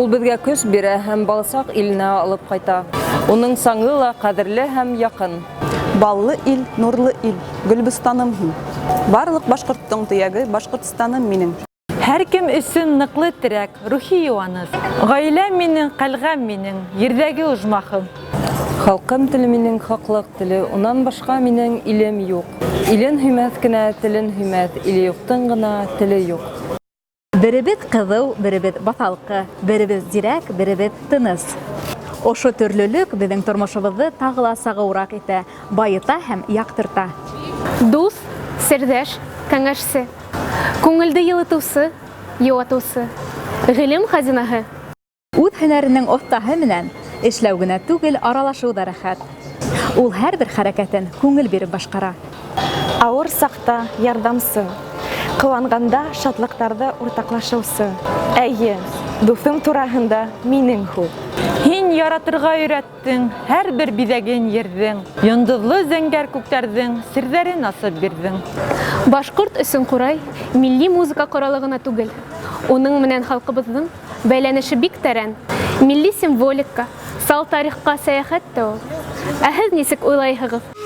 Ул беҙгә көс бирә һәм баласаҡ иленә алып ҡайта. Уның саңы ла ҡәҙерле һәм яҡын. Баллы ил, нурлы ил, Гөлбостаным һин. Барлыҡ башҡорттоң төйәге Башҡортостаным минең. Һәр кем өсөн ныҡлы терәк, рухи йыуаныс. Ғаиләм минең, ҡәлғәм минең, ерҙәге ожмахым. Халҡым теле минең, хаҡлыҡ теле, унан башҡа минең илем юҡ. Илен һөймәҫ кенә телен һөймәҫ, иле юҡтың ғына теле юҡ. Беребеҙ ҡыҙыу, беребеҙ баҫалҡы, беребеҙ зирәк, беребеҙ тыныс. Ошо төрлөлөк беҙҙең тормошобоҙҙо тағы ла сағыуыраҡ итә, байыта һәм яҡтырта. Дуҫ, серҙәш, кәңәшсе. Күңелде йылытыусы, йыуатыусы. Ғилем хазинаһы. Үҙ һөнәренең оҫтаһы менән эшләү генә түгел, аралашыу ҙа рәхәт. Ул һәрбер хәрәкәтен күңел биреп башҡара. Ауыр саҡта ярҙамсы, ҡыуанғанда шатлыҡтарҙы уртаҡлашыусы. Эйе, дуҫым тураһында минең һүҙ. Һин яратырға өйрәттең, һәрбер биҙәген ерҙең, йондоҙло зәңгәр күктәрҙең серҙәрен асып бирҙең. Башҡорт өсөн ҡурай милли музыка ҡоралы ғына түгел. Уның менән халҡыбыҙҙың бәйләнеше бик тәрән. Милли символика, сал тарихҡа сәйәхәт тә ул. Ә һеҙ нисек уйлайһығыҙ?